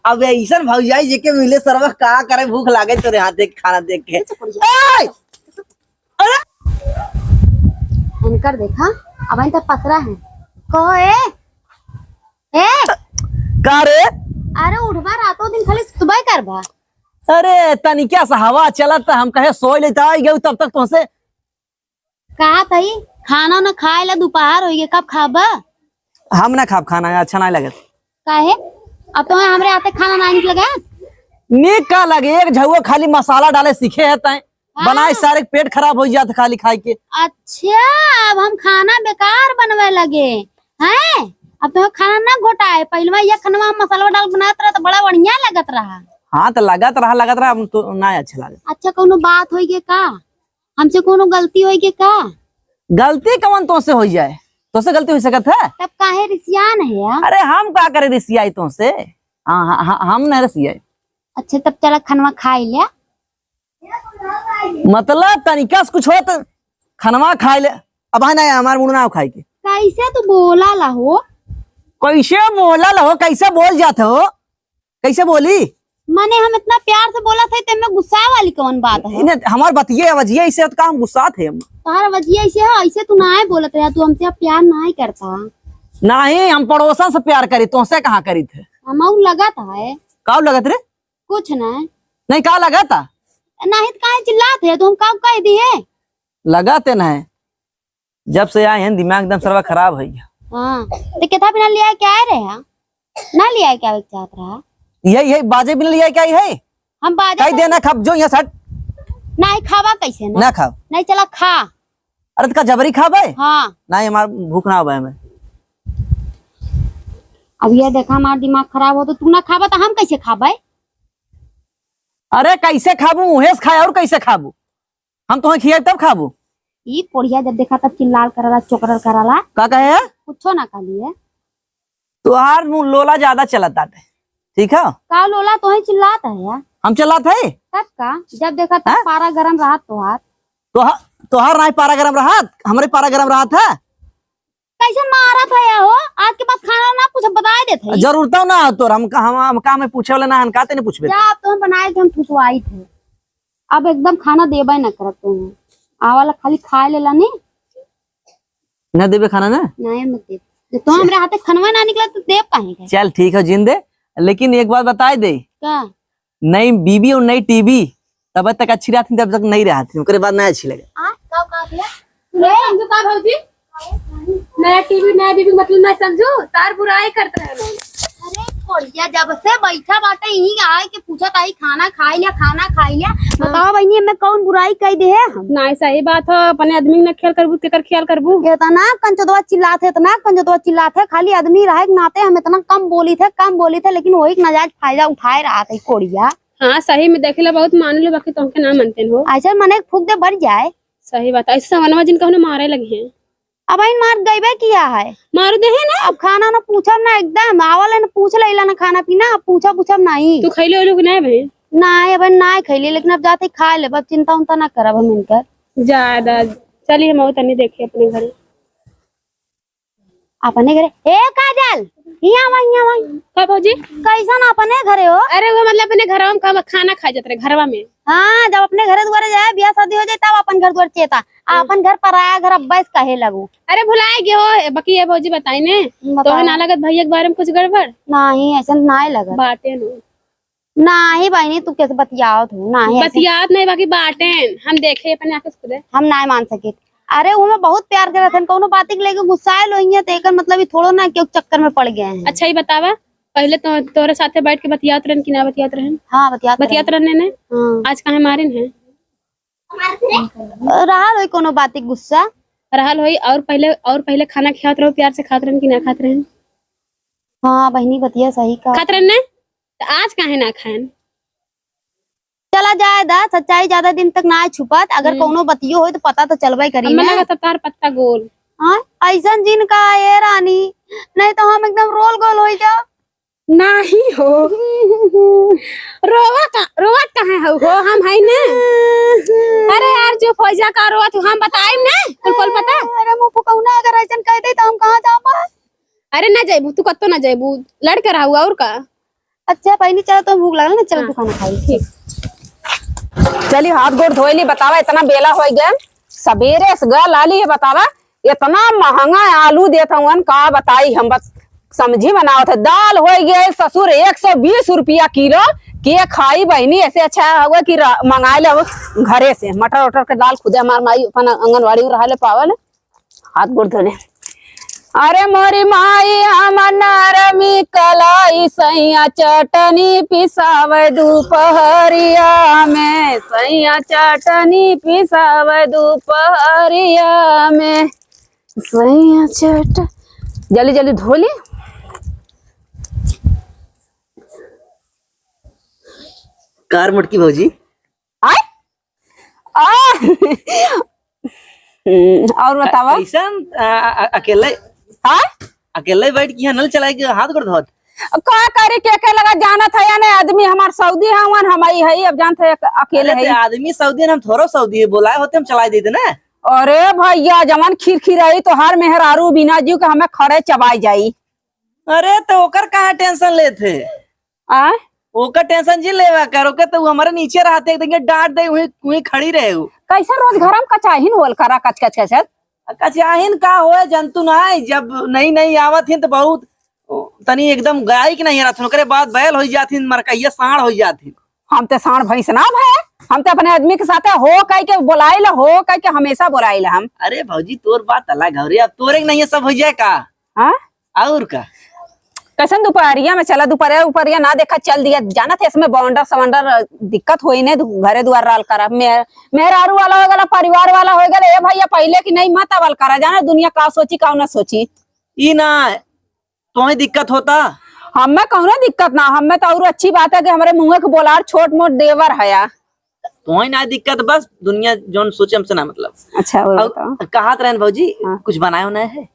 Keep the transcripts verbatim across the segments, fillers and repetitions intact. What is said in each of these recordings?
अब ऐसन भौजाई जेके मिले सरवा, का करे, भूख लागे तोरे हाथ देख, खाना देख के। ए! अरे! इनकर देखा, अब इन तक पसरा है। कहो ए, ए! का रे? अरे उठबा, रातों दिन खाली सुतबे करबा। अरे तनिका सा हवा चलत, हम कहे सोई लेता आई गयो, तब तक तुमसे कहा थई, खाना ना खाए ला, दोपहर होइगे, कब खाबा? हम ना खाब खाना, अच्छा ना लगत। काहे? अब तुम्हें हमरे हाथे खाना ना निक लगे? निक का लगे, एक झउआ खाली मसाला डाले सीखे है तैं। हाँ। बनाए सारे के पेट खराब हो जात खाली खाए के। अच्छा, अब हम खाना बेकार बनवे लगे हैं? अब तुम्हें खाना ना घोटाए, पहलवा ये खनवा हम मसाला डाल बनात रहा तो बड़ा बढ़िया लगत रहा। हाँ, तो लगत रहा, लगत रहा, हम तो ना अच्छा लगे। अच्छा, कौनो बात होइगे का? हमसे कोनो गलती होइगे का? गलती कवन तोसे होइ जाए? तोसे गलती होइ सकत है? तब काहे रिसियान है यार? अरे हम का करे रिसियाई तोसे? हाँ, हाँ, हाँ, हम नहीं रिसियाई। अच्छा तब चला खनवा खाई ले। मतलब तनिका से कुछ होत, खनवा खाई ले। अब है ना हमार मूड ना खाए के। कैसे तू बोला ला हो? कैसे बोला ला हो? कैसे बोल जात हो? कैसे बोली? माने हम इतना प्यार से बोलत है, तेमे गुस्सा वाली कौन बात है? इन्हें हमार बतिये वजिये ऐसे तो का हम गुस्सात है हम? तार वजिये ऐसे हो, ऐसे तू नाय बोलत रहा, तू हमसे अब प्यार नाय करता। नहीं, हम पड़ोसन से प्यार करी, तोसे कहाँ करी थे? हम और लगत है। का लगत रे? कुछ नहीं। नहीं, का लगत है? नहीं तो काहे चिल्लात है, तू हम का कह दी है? लगत है नहीं। जब से आए हैं, दिमाग एकदम सरवा खराब है। हाँ, तो कितना बिना लिया के आए रहे हैं? ना लिया के आवे के चाहत रहा। यही है, बाजे बिना लिया के आई है। हम बाजे कही तो देना खाब जो यहाँ सट। नहीं खाबा कैसे ना? ना खाब। नहीं चला खा। अरे तो का जबरी खाबे? हाँ। नहीं, हमार भूख ना होबे हमें। अब ये देखा, हमार दिमाग खराब हो तो तू ना खाबा तो हम कैसे खाबे? अरे कैसे खाबू? उहेस खाए और कैसे खाबू? हम तोहे खियाई तब खाबू। ई कोढ़िया जब देखा तब चिल्लाल कराला, चोकरल कराला। का कहे है? कुछो ना कहली है। तोहार मुँह लोला ज्यादा चलत बाटे, ठीक है? का लोला तोहे चिल्लात है यार? हम चिल्लात है? तब का? जब देखा तब हाँ? पारा गरम रहत तोहार। तोहार, तोहार नाई पारा गरम रहत, हमरे पारा गरम रहत है। कैसे मारत है हो? आज के बाद खाना ना पूछ, बताए देत है। जरूरत ना हो तोर, हम, हम, हम काम में पूछे वाला ना हन, काते नहीं पूछबे? जा, अब तो हम बनाए के हम ठुसवाई थे। अब एकदम खाना देबे ना करत तू। आवाला खाली खाए लेला ने। ना देबे खाना ना? नहीं, मत दे। जब तो हमरे हाथे खनवा ना निकला तो देब काहे के? चल ठीक है, जिन दे, लेकिन एक बात बताए दे। का? नई बीबी और नई टीवी तब तक अच्छी रहत थी, तब तक नहीं रहत थी, ओकरे बाद नहीं अच्छी लगे। आ, का, का भैया? नहीं समझू का भौजी? नया टीवी, नया बीबी मतलब नहीं समझू, तार बुराई करत रहे लोग। अरे कोढ़िया, जब से बैठा बाटे यहीं आए के पूछत आई, "खाना खाई लिया, खाना खाई लिया।" बताओ बहिनी, एमे कौन बुराई कई दे है हम? नहीं, सही बात हो, अपने आदमी के ना ख्याल करबू, केकर ख्याल करबू? इतना कंचोदवा चिल्लात है, इतना कंचोदवा चिल्लात है, खाली आदमी रहे के नाते हम इतना कम बोली थे, कम बोली थे, लेकिन वही के नाजायज फायदा उठाए रहा था कोढ़िया। हाँ, सही में देखे ला बहुत माने लो, बाकी तुमके ना मानते हो। ऐसे मने फूक दे बढ़ जाए। सही बात, ऐसे समनवा जिन कहूँ मारे लगे हैं। अब इन मार गईबे किया है। मारू दे है ना। अब खाना ना पूछब ना, एकदम आवल है ना, पूछ लेला ना खाना पीना, अब पूछब पूछब नहीं। तू खैले होलू कि नहीं बहन? नहीं, अब ना खैली, लेकिन अब जाते खा लेब, अब चिंता उंता ना करब हम इनकर। ज्यादा चलिए, हम तनी देखे अपने घरे। अपने घरे? ए काजल, हियाँ आवा, हियाँ आवा। का भौजी? कैसन अपने घरे हो? अरे वो मतलब अपने घरवा में का खाना खा जात रहे घरवा में। हाँ, जब अपने घरे दुआरे जाए, बियाह शादी हो जाए, तब अपन घर दुआर चेता। आ अपन घर पराया घर अब्बा से कहे लगू। अरे भुलाए गए हो, बाकी ये भौजी बताई ने, बताओ। तोहे ना लगत भैया के बारे में कुछ गड़बड़? नहीं, ऐसा ना लगत। बाटे नो। नाही बहिनी, तू कैसे बतियावत हो? नाही, ऐसे बतियात नहीं, बाकी बाटेन। हम देखे अपने आँख से खुदे। हम नाही मान सके। अरे, वो में बहुत प्यार करत हन, कौनो बात के लेके गुस्साए लोइया, तो एकर मतलब ई थोड़ो ना कि चक्कर में पड़ गए हैं। अच्छा, ये बतावा, पहले तो तोरे साथे बैठ के बतियात रहन कि ना बतियात रहन? हाँ, बतियात बतियात रहन। रहने ने? हाँ। आज काहे मारिन है? रहल होई कोनो बात के गुस्सा। रहल होई, और पहले, और पहले खाना खियात रहो, प्यार से खात रहन कि ना खात रहन? हाँ, बहिनी, बतिया सही का। खात रहन ने? तो आज काहे ना खाएन? चला जाए दा, सच्चाई ज्यादा दिन तक ना छुपत। अगर हम्म। कौनो बतियो होई तो पता तो चलबे करी अब ना। लगा तो तार पत्ता गोल। हाँ, ऐसन जिन का ए रानी, नहीं तो हम एकदम रोल गोल होई जाब। नाही हो। रोवा का, रोवत काहे हो, हो हम है ना। अरे यार चुप हो जा, का रोवत हो, हम बताइम ना, कुल कुल पता। अरे मुँह फुकौना, अगर ऐसन कह दे तो हम कहाँ जाबा? अरे ना जाइबू, तू कत्तो ना जाइबू, लड़ के रहू और का। अच्छा बहिनी, चला, तो भूख लागल ना, चला हाँ। तू खाना खाई। ठीक। चली, हाथ गोड़ धोए ली। बतावा, इतना बेला होइ गया, सबेरे से गा लाली है। बतावा, इतना महंगा आलू देत हवन, का बताई हम। बस समझी बनावत है, दाल होइ गया ससुर एक सौ बीस रुपया किलो। के खाई बहिनी, ऐसे अच्छा होगा कि रा-, मंगाए ले घरे से मटर उटर के दाल, खुदे हमार माई अपन आंगनवाड़ी में रहा ले पावल। हाथ गोड़ धोले। अरे मोरी माई, हम नरमी कलाई, सैया चटनी पिसावे दुपहरिया में, सैया चटनी पिसावे दुपहरिया में, सैया चट-, जल्दी जल्दी धोली। कार मोटकी भौजी। आय? आ! हम्म, और बतावा? कैसन, आ, आ, अकेले? हाँ? अकेले बैठ के यहाँ नल चलाए के हाथ गोड़ धोत? का करे, के, के लगा जानत है या नहीं, आदमी हमार सऊदी है, वन हम आई है, अब जानत है, अकेले अरे, है। ते आदमी सऊदी है, हम थोड़ो सऊदी है, बोलाए होते हम चलाए देते ना। अरे भैया, जवन खिरखिराई तोहार मेहरारू बिना जीव के हमें खड़े चबाई जाई। अरे, तो ओकर कहाँ tension लेत है? आ? ओकर tension जी लेवा कर, ओके तो उ हमरे नीचे रहते, एक दिन के डांट दे, वहीं, वहीं खड़ी रहे उ। कैसे रोज घर में कचाहिन होल करा, कच, कच, कच, कच? कचाहिन का होए, जंतु ना है, जब नई, नई आवत हिन तो बहुत तनी एकदम गाय के नहीं रहत, ओकरे बाद बैल हो जात हिन, मरकैया साँड़ हो जात हिन। हम ते साँड़ भैंस ना भए, हम ते अपने आदमी के साथे हो कह के बोलाइल, हो कह के हमेशा बोलाइल हम। अरे भौजी, तोर बात अलग है रे, अब तोरे के नहीं सब हो जाए का? हाँ? और का? कैसन दुपहरिया में चला, दुपहरिया उपहरिया ना देखा, चल दिया, जानत है इसमें बवंडर सवंडर दिक्कत होई ने, दु-, घरे दुआर राल करा। मे-, मेहरारू वाला हो गला, परिवार वाला हो गला, ए भैया पहिले की नहीं मत आवल करा, जाना दुनिया का सोची, का ना सोची। ई ना, तोहे दिक्कत होता? हमें कौनो दिक्कत ना, हमें तो और अच्छी बात है कि हमरे मुँह के बोलार छोट मोट देवर हया। तोहे ना दिक्कत, बस दुनिया जौन सोचे हमसे ना मतलब। अच्छा, और और बताओ। कहात रहन भौजी, हाँ। कुछ बनाए होना है?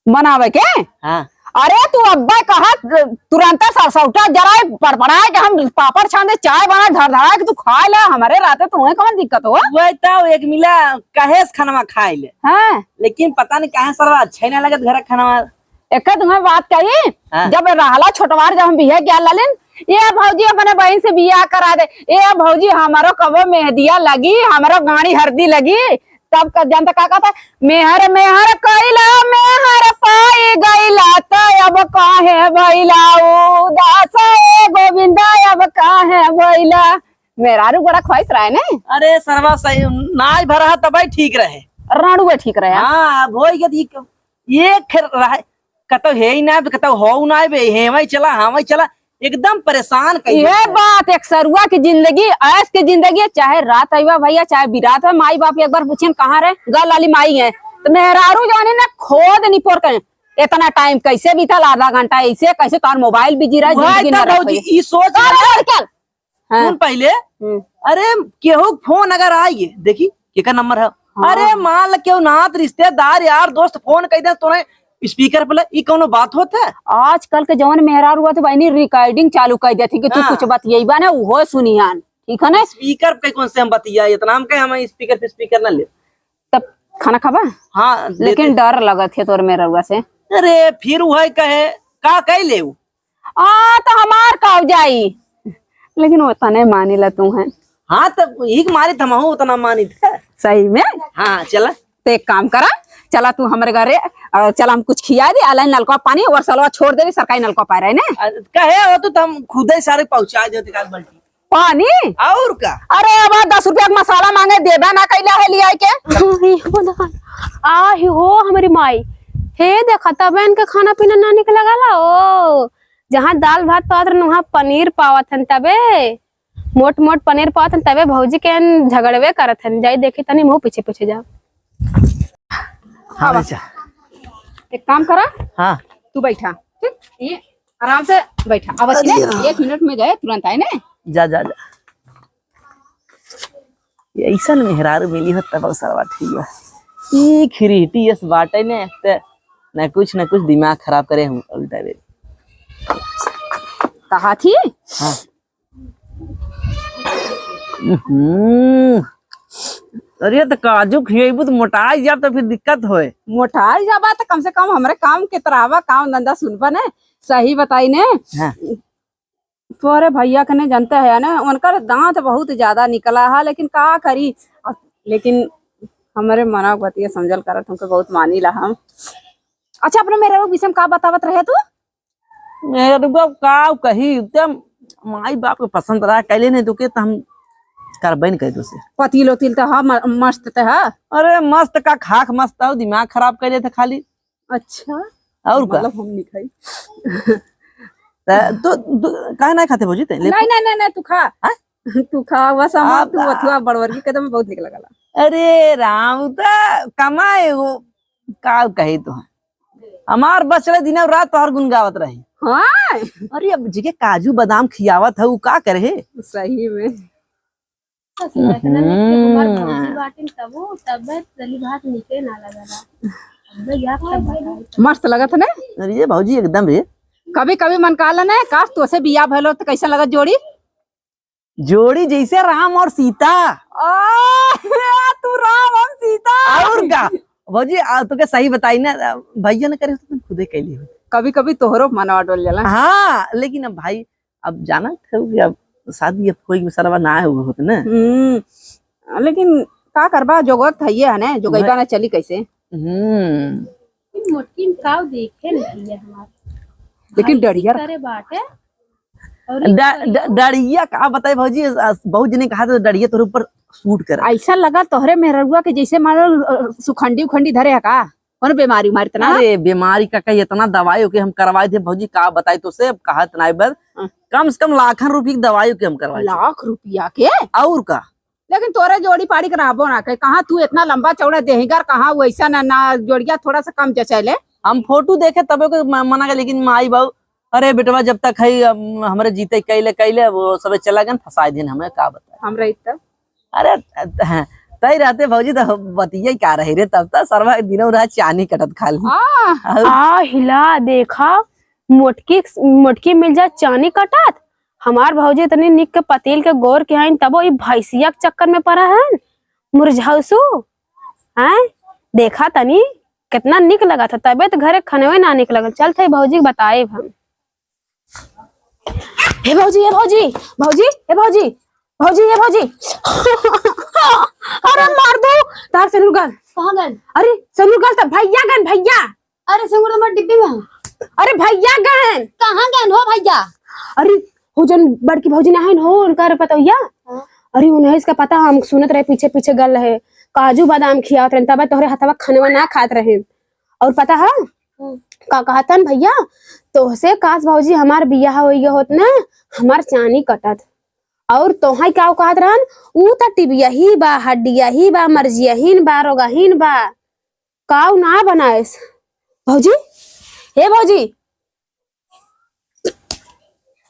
बनावे के? हाँ। अरे तू अब्बे कहा, तुरंत सरसौटा जराए, पड़पड़ाए के हम पापड़ छान दे, चाय बनाए, धर धराए के तू खाए ला, हमरे रहते तोहे कौन दिक्कत हो? वही तो एक मिला कहे से खानवा खाए ले। हाँ। लेकिन पता नहीं काहे सरवा अच्छा ही ना लगत घर का खानवा। एक तुम्हें बात कही, हाँ। जब रहला छोटवार, जब हम बिहे गया लालिन, "ए भौजी, अपने बहिन से बियाह करा दे, ए भौजी, हमारो कबो मेहदिया लगी, हमारो गाड़ी हरदी लगी।" तब क-, जानता का कहता, "मेहर, मेहर कइला, मेहर पाई गइला, त अब काहे भइला उदास, ए गोविंदा, अब काहे भइला?" मेहरारू बड़ा ख्वाहिश रहे ने। अरे सरवा सही, नाई भरा तब ठीक रहे। राणुए ठीक रहे। हाँ, अब होई गया, ये खेर रहे, कतौ है ही ना, कतौ हो ना बे, हेवई चला, हावई चला, एकदम परेशान कई ये देते। बात एक सरुआ की जिंदगी, ऐश की जिंदगी, चाहे रात आइबा भैया, चाहे बिरात है, माई बाप एक बार पूछेन, "कहाँ रे?" "गा लाली माई है।" तो मेहरारू जाने ना खोद निपोर करें, "इतना टाइम कैसे बीतल, आधा घंटा ऐसे कैसे, तोर मोबाइल बिजी रहा, वही जिंदगी ना तो रख भौजी, पाई।" ई सोच अरे, ले। अरे, चल। हाँ। सुन पहिले, हम्म। अरे, केहू फोन अगर आई, देखी, केकर नंबर है? हाँ। अरे, मान ल केहू नात, रिश्तेदार, यार, दोस्त फोन कई दे, तोरे स्पीकर पे ले, ई कौनो बात होत है? आजकल के जवन मेहरारू हुआ तो बहनी रिकॉर्डिंग चालू कर देती कि तू हाँ। कुछ बतियैबा ना, उहो सुनियान, ठीक है ना? स्पीकर पे कौन से हम बतिया, इतना हम कहे, हम स्पीकर पे स्पीकर ना ले। तब खाना खाबा? हाँ, लेकिन लेते। डर लगत है तोर मेहरारुआ से। अरे, फिर वही कहे, का कह ले? आ, तो हमार का हो जाई, लेकिन वो तने मानी ला तू है। हाँ, तो एक मारी थमहू उतना मानी थे। सही में? हाँ, चला। तो एक काम करा, चला तू हमरे घरे, और चला हम कुछ खिया दे, अलाइन नलका पानी, और सलवा छोड़ दे, सरकारी नलका पा रहे ने। आ, कहे हो तू, तो हम खुदे सारे पहुँचा देते काल बाल्टी। पानी? और का? अरे, अब दस रुपया के मसाला मांगे, देबे ना कैला है लिया के। आई हो भगवान। आ ही हो हमरी माई। हे देखा, तबे इनके खाना पीना ना निक लगाला। ओ, जहाँ दाल भात पावत रहन, वहाँ पनीर पावत हन तबे। मोट मोट पनीर पावत हन तबे भौजी के न झगड़वे करत हन। जाई देखी तनी मुँह पीछे पीछे जाओ। हाँ, आवा। बच्चा। एक काम करा। हाँ। तू बैठा। ठीक? ये आराम से बैठा। अब अच्छी ना, एक मिनट में गए, तुरंत आए ने। जा, जा, जा। ये ऐसन मेहरारू मिली हो तब सरवा ठीक बा। ई खिरीटी यस बाटे ने, ते न कुछ न कुछ दिमाग खराब करे हम उल्टा बेरी। कहा थी? हाँ। हम्म। अरे तो काजू खिएबू तो मोटाई जाब तो फिर दिक्कत होए। मोटाई जाबा तो कम से कम हमरे काम के तरह आवा, काम धंधा सुनबा ने। सही बताई ने। हाँ। तोरे भइया के नहीं जानते हैं ना, उनकर दाँत बहुत ज्यादा निकला है, लेकिन का करी। अब, लेकिन हमरे मना के बतिया समझल करत, हमके बहुत मानी ला हम। अच्छा, अपने मेहररुआ के विषय में का बतावत रहे तू? मेहररुआ का कही, ते माई बाप के पसंद रहा, कैले नहीं तो के, त हम करबे नहीं करी तुसे। पतील उतील त हा, म-, मस्त त हा। अरे मस्त का, खाक मस्त हो, दिमाग खराब कैले थे खाली। अच्छा। और का? मतलब हम नहीं खाई। त तू, तू काहे ना खाते भौजी ते? ले नहीं, नहीं, नहीं, नहीं, तू खा। हाँ? तू खा, बस हम, आप तू बथुआ बड़वर की कदम बहुत निक लगला। अरे राम, त कमाए वो, का कही तो। हमार बचले दिन और रात तोहर गुन गावत रही। हाँ। अरे अब जिके काजू बादाम खियावत है, उ का करे? सही में। ससुरा इतना नीक के हमार भौजी बाटिन, तबो तबे दली भात नीके ना लगला। अबे जा तब बताई। मस्त लगत है ना? अरे ये भौजी एकदम रे। कभी कभी मन कहला ना, काश तोसे बियाह भइल होत त कैसन लगत जोड़ी? जोड़ी जैसे राम और सीता। आ, तू राम, हम सीता। और का? भौजी, आ, तोके सही बताई ना, भैया ने करे होते, तुम खुदे कैली हो। कभी कभी तोहरो मनवा डोल जाला। हाँ, लेकिन अब भाई, अब जानत है कि अब शादी अब कोई सरवा ना है, वो होत ना। हम्म, लेकिन का करबा, जोगत है ये है ना, जोगैबा वह ना चली कैसे। हम्म। इन मोटकी में काव देखे नहीं है हमार। लेकिन भाई डरिया करे बाटे। और ड-, ड-, डरिया का बताई भौजी, अ, बहुत जने कहा था डरिया तोहरे ऊपर सूट करे। ऐसा लगा तोहरे मेहररुआ के जैसे मानो, अ, सुखंडी उखंडी धरे है का? कौन बीमारी उमारी त ना? अरे बीमारी का कही, इतना दवाई ओके हम करवाए थे भौजी, का बताई तोसे, अब कहा इतना बस। हाँ। कम से कम लाखन रुपये की दवाई ओके हम करवाए थे। लाख रुपया के? और का? लेकिन तोरे जोड़ी पाड़ी के रहबो ना करे। कहाँ तू इतना लंबा चौड़ा देहिगर, कहाँ वैसा ना, ना जोड़िया थोड़ा सा कम जचैले। हम फोटो देखे तबे को म-, मना के, लेकिन माई बाबू, "अरे बेटवा, जब तक है, हम, हमरे जीते कैले, कैले, वो सबे चला गए, फंसाए दिन हमें, का बताए।" हम रही तब। अरे, तय रहते भौजी, तो बतिया का रही रे, तब तो सरवा दिनों रात चानी कटत खाली। आ। और आ हिला देखा, मोटकी, मोटकी मिल जाए चानी कटत, हमार भौजी इतनी निक के पतील के गोर के हईन, तबो ई भैंसिया के चक्कर में पड़ा हन। मुरझौसू, हैं? देखा तनी, कितना निक लगत है, तबे तो घरे खनवे ना निक लगल। चल थे भौजी के बताएब हम। हे भौजी, हे भौजी, भौजी, हे भौजी, भौजी, हे भौजी। अरे मार दो, तार सेनुर गल। कहाँ गल? अरे सेनुर गल तो भैया गन, भैया। अरे, सिंगुर हमर डिब्बी में है। अरे, भैया गहन। कहाँ गहन हो भैया? अरे, हो जन बड़की भौजी ना है हो, उनका अरे पता भैया? हाँ। अरे, उन्हें इसका पता, हम सुनत रहे, पीछे पीछे गल रहे, काजू बादाम खियावत रहे, तब तोहरे हथवा खनवा ना खात रहे। और पता है? हम्म। का कहतन भैया, तोहसे काश भौजी हमार बियाह होई गया होत ना, हमार चानी कटत। और तोहई का कहत रहन, ऊ त टिबिया ही बा, हड्डिया ही बा, मर्जिया ही बा, रोगहीन बा। काऊ ना बनाएस। भौजी, हे भौजी,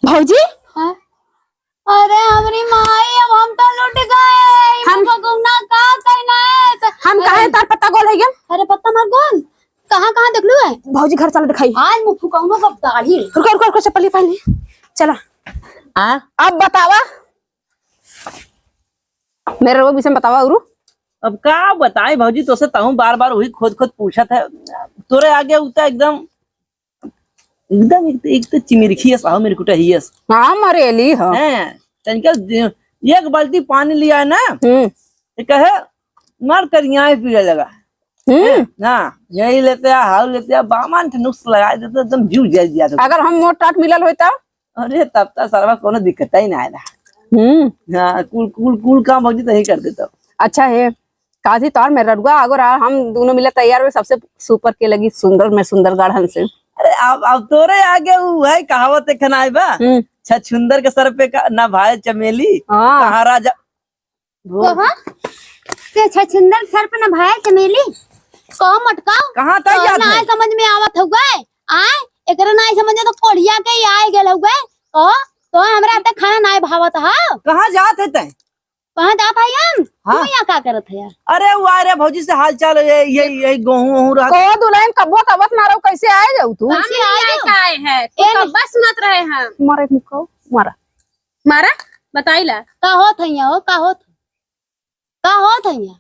भौजी। हाँ? अरे हमरी माई, अब हम तो लुट गए। हम फुकौना का कहना है? हम अरे काहे तार पत्ता गोल हो गया? अरे पत्ता मार गोल। कहाँ, कहाँ देख लू है? भौजी घर चल दिखाई। आज मुँह फुकौनो का दाढ़ी। रुको, रुको, रुको, चप्पल ही पहन ले। चला। हाँ? अब बतावा। मेरे वो विषय में बतावा, उरु। अब का बताई भौजी, तोसे तहूँ बार-बार वही खोद-खोद पूछत है। तोरे आगे उ त एकदम, एकदम एक, एक त चिमिरखी है, साहू मेरे कुटा ही है। हाँ, मरेली हो। हैं, तनिका दे-, एक बाल्टी पानी लिया है ना, हम्म। ये कहे, "मार करिया ही पीने लगा।" हम्म। हैं? हाँ, यही लेते हैं, हाउ लेते हैं, बामन ठे नुक्स लगा देते, एकदम जीव जल दिया था। अगर हम मोट टाट मिलल होई तब? अरे, तब तक सरवा कोनो दिक्कत ही ना आएला। हम्म। हाँ, कुल, कुल, कुल काम भौजी तही कर देता। अच्छा है, काजी तोर मेहररुआ आगो रहा, हम दोनों मिले तैयार हुए, सबसे सुपर के लगी सुंदर में सुंदर गढ़न से। अरे, अब, अब तोरे आगे उ है कहावत एक ना आए बा? हम्म। छछुंदर के सर पे का, ना भाई चमेली, हाँ। कहाँ राजा। वो? कहा? ते छछुंदर सर पे ना भाई चमेली? कहो मटका? कहाँ तक तोहरे जात ना है? समझ में आवत हउए? आए? एकरे ना समझ में तो कोढ़िया के ही आए गेल हउए। कहो, तो हमरा आते खाना ना भावत हा? कहाँ जात है तैं? कहाँ जात है हम? हाँ। तू यहाँ का करत है यार? अरे वो आ रे भौजी से हाल चाल, ये, ये, ये गोहूँ वोहूँ रहा। कहो दुल्हन कबो तबत ना रहो, कैसे आए जाऊ तू? कैसे आए जाऊ? आए है? तू ए कब्बा सुनत रहे हम। मारे मुक्का, मारा। मारा, बताई ला। का होत है यहाँ हो, का होत? का होत है यहाँ?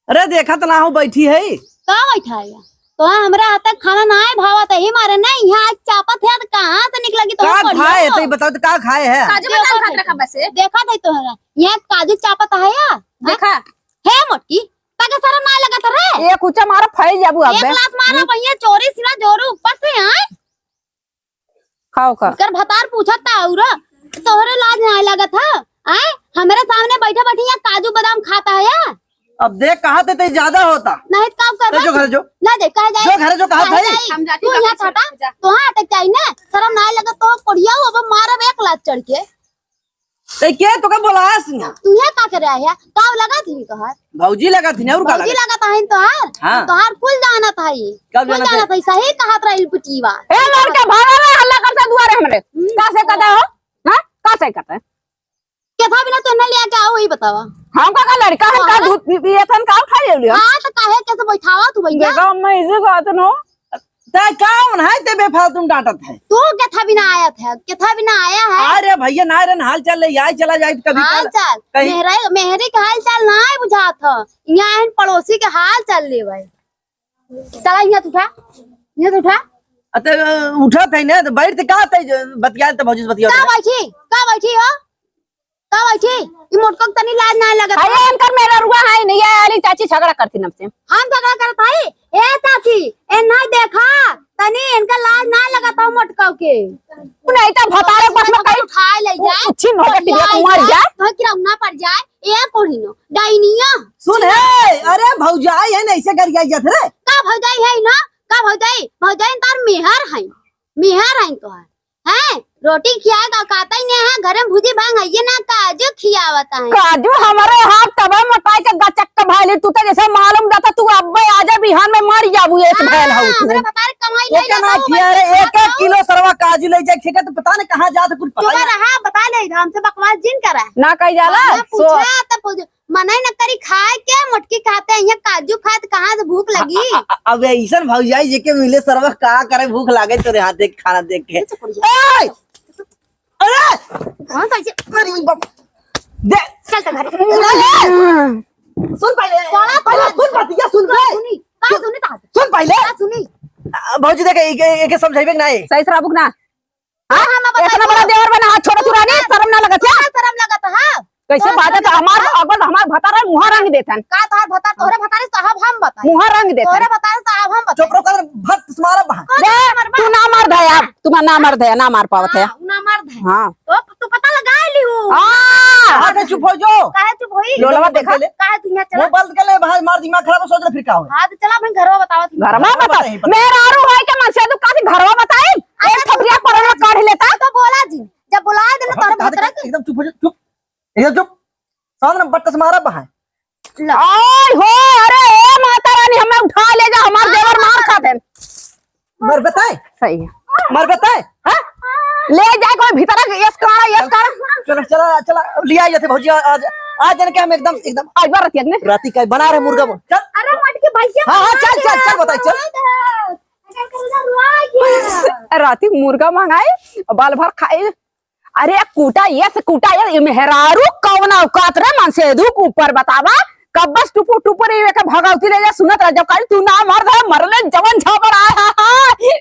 अरे देखत ना हो, बैठी है। का बैठा है यहाँ? तो हमरा हाथ का खाना नाहीं भावत है, ही मारे ना यहाँ चापत है, तो कहाँ से निकलेगी तो का हम खाए है? तो ये बताओ तो का खाए है? काजू बादाम खात रखा बस है। देखा था तोहरा, यहाँ काजू चापत है या? देखा। हे मोटकी, ताके शरम नाहीं लगत रे? ये कुचा मारा फैल जाबू अब एक बे। लात मारा हम्म। भैया, चोरी सिरा जोरू ऊपर से आए। खाओ का। एकर भतार पूछत ता अउर तोहरे लाज नाहीं लगत है? आए, हमरे सामने बैठे बैठे यहाँ काजू बादाम खाता है या? अब देख, कहा थे ते ज्यादा होता। नहीं तो का तो जो करबा? घर जो। ना दे, कह जाए। जो घर जो कहा कह था ही। जाए। हम जाती तू बाबा यहाँ से खाता? जा। तो हाँ, अटक जाई ना। शरम नाहीं लगत तो कोढ़िया हो, अब मारब एक लात चढ़ के। ते के तोके बोलाया सिंहा? तू यहाँ का करे आया? का लगा थी तोहार? भौजी लगा थी ना, और का भौजी लगा? लगा था ही तोहार? हाँ। तोहार कुल जानत है। का कुल जानत है? जानत है, सही कहत रही बिटिया। ए लड़का, भागा रे, हल्ला करता दुआरे हमरे। हम्म। का से कहता हो? हाँ? का से कहता है? केथा बिना तो ना लिया के आओ, वही बतावा। हम का, का लड़का हम का हाँ। दूध पी, पिए थन, का उठा ले लियो? हाँ, तो काहे कैसे बैठावा तू भैया? देखा, मैं इसे कहत न। तै कौन है, ते बेफालतू में डांटत है? तू केथा बिना आया था, केथा बिना आया है? अरे भैया, ना रे, हाल चाल ले, आई चला जाए कभी हाल काल। चाल, कहीं मेहरा, मेहरी के हाल चाल नाहीं बुझात ह। यहाँ इन पड़ोसी के हाल चाल ले भाई। चला, यहाँ उठा, यहाँ उठा। अते उठत है ना, तो बैठ के का तै बतिया, तो भौजी से बतिया। का बैठी, का बैठी हो? का बैठी? ई मोटको के तनी लाज नाहीं लगत अरे, है? इनकर मेहररुआ है नहीं, ये वाली चाची झगड़ा करती हमसे। हम झगड़ा करत हई? ए चाची, ए नाहीं देखा, तनी इनका लाज नाहीं लगत हो मोटको के। नहीं तो भतारे बस में कहीं उठाए ले जाए, उच्छी नौटंकी ले दिया, मर जाए। तो किरौना पड़ जाए, ए कोढ़िनो, डाइनिया। सुन हे, अरे भौजाई है ना, ऐसे गरियाई जात रे। का भौजाई है ना? का भौजाई? भौजाई तार मेहर है, मेहर है तोहार। हैं? रोटी खियाए का काता ही नहीं है, घर में भुजी भांग है, ये ना काजू खियावत है। काजू हमारे हाथ तबे मोटाई के गचक के भाई, तू तो जैसे मालूम जाता, तू अब्बे आजा बिहान में मर जाबू, ऐसे हाँ, भैल हऊ तू। हमरा बताए कमाई ओके नहीं ना जाता, खिया रे, मैं एक एक खाऊं। किलो सरवा काजू ले जाए, ठीक है, तो पता नहीं कहाँ जात, कुछ पता चुप नहीं। रहा, बता ले, हमसे बकवास जिन करा। ना कही जाला, हाँ, सो पूछा, तब पूछ। मनई न करी खाए के, मोटकी खाते हैं, यहाँ काजू खात कहाँ से भूख लगी? आ, आ, आ, अब ऐसन भौजाई जेके मिले सरवा का करे, भूख लागे तोरे हाथ देख, खाना देख के। चुप रहिए। ओए! अरे! कौन सा ऐसे? अरे बाप। दे। चल तो घर। अरे! सुन पहले। पहले सुन बतिया, सुन पहले। सुनी, का सुनी ता? सुन पहले। का सुनी? आ, भौजी देख, एके, एके समझाइबे के नाहीं। सही से रहबू के ना? हाँ? हाँ, हम बताई इतना बड़ा देवर बना, हाथ छोड़ो तू रानी, शर्म ना लगत है? हाँ, शर्म लगत है। कैसे बात है? तो हमार, अगर हमार भतार है, मुँह रंग देतन। का तोहर भतार, तोहरे भतारे साहब हम बताई। मुँह रंग देतन। तोहरे भतारे साहब हम बताई। चुप रहो, कर भत तुम्हारा बहा। कौन दे, मरबा? तू ना मर दे अब, तुम्हारा ना मर दे, ना मार पावत है। हाँ, उ ना मर दे। हाँ। तो तू पता लगा ली हूँ। हाँ। हाँ, तो चुप हो जो। काहे चुप होई? लोलवा देखा। काहे तू यहाँ चला? वो बंद कर ले, बाहर मार दिमाग खराब हो, सोच ले फिर का हो। हाँ, तो चला, मैं घरवा बतावत हूँ। घरवा घरवा बता। बताई, बता। मेहरारू होए के मन से तू काफी घरवा बताई। अच्छा, एक थपड़िया तू परवा काढ़ लेता। तो बोला जी, जब बुलाए देना तोहरे भतरा के। एकदम चुप हो जा, चुप। एकदम चुप। सामने बट्टा से मारा बहाए। ला। आय हो, अरे ए माता रानी, हमें उठा ले जा, हमार देवर मार खाते हैं। मर बताए? सही है। मर बताए? हाँ? ले जाए कोई भीतर, यस करा, यस करा। चलो, चला, चला, लिया जाते भौजी, आज, आज जन के हम एकदम, एकदम आज बार रतिया ने? राती का बना रहे मुर्गा बन। चल। अरे मटकी भैया हाँ, हाँ, चल, चल, चल, बताए, चल। राती मुर्गा मंगाए, बाल भर खाए। अरे कूटा, यस कूटा, यस, ई मेहरारू कौन औकात रे, मनसेधू के ऊपर बतावा, कब बस टुपुर टुपुर ई के भगौती ले जा, सुनत रह जाओ, काल तू ना मर दे, मरले जवन झापड़ आया है।